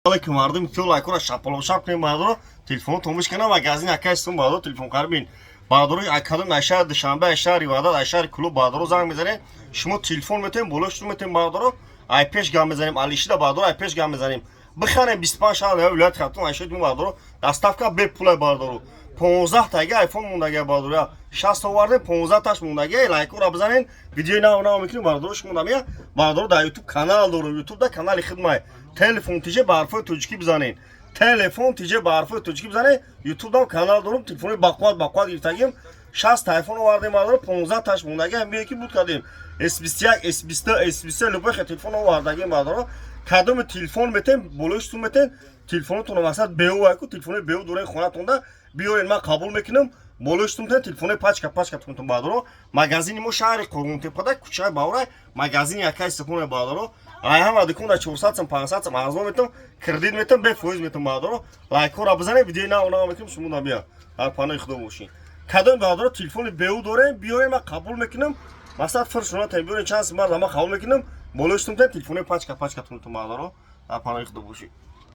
Алейкум, мардум, ки лайкора шапалошап кунем, бардоро. Телефон томиш кана магазин акайстон, бардоро, телефон қарбин, бардоро. Акадом ай шаҳри Душанбе, ай шаҳри Ваҳдат, ай шаҳри Кӯлоб, бардоро, занг мезанем, шумо телефон метавем, болош метавем, бардоро. Ай пеш гап мезанем, алишида, бардоро, ай пеш гап мезанем. Бихарем 25 шаҳр, вилояти Хатлон, ай шои, бардоро, доставка бепулай, бардоро. 15 тага айфон мондага, бардоро, 60 овардем, 15 таш мондаги. Лайкора бизанен, видеои нав нав мекунем, бардоро. Шумо дамия, бардоро, дар Ютуб канал дорум, Ютуб да канали хидмай «Телефон тиже» ба ҳарфои тоҷикӣ бизанен, «Телефон тиже» ба ҳарфои тоҷикӣ бизанен. Ютуб дам канал дорум, телефони бақувват, бақувват гирифтагим. 60 айфон овардем, бардоро, 15 таш мондаги. Ҳам бие ки буд кардем S21, S22, S23, любой хе телефон овардагим, бардоро. Кадоми телефон метем, болои сум метем, телефонотонро, мақсад, беу айку, телефони беу дораи хонатонда биёрен, ман қабул мекунам, болои сум метем, телефони пачка пачка тунтун, бардоро. Магазини мо шаҳри Қурғонтепада, кӯчаи Баҳорай, магазини акай Сифоне, бардоро. Ай ҳама дукон да 400 сом, 500 сом арзон метам, кредит метам, бефоиз метам, бардоро. Лайкора бизанед, видеои нав нав мекунем, шумо да бия, дар панои Худо бошин. Кадом, бардоро, телефони беу дорем, биёрем, ман қабул мекунам, масалан, фиршона та биёрем, чанд сим, ман қабул мекунам, болои сум метем, телефони пачка пачка тунтун, бардоро, дар панои Худо бошин.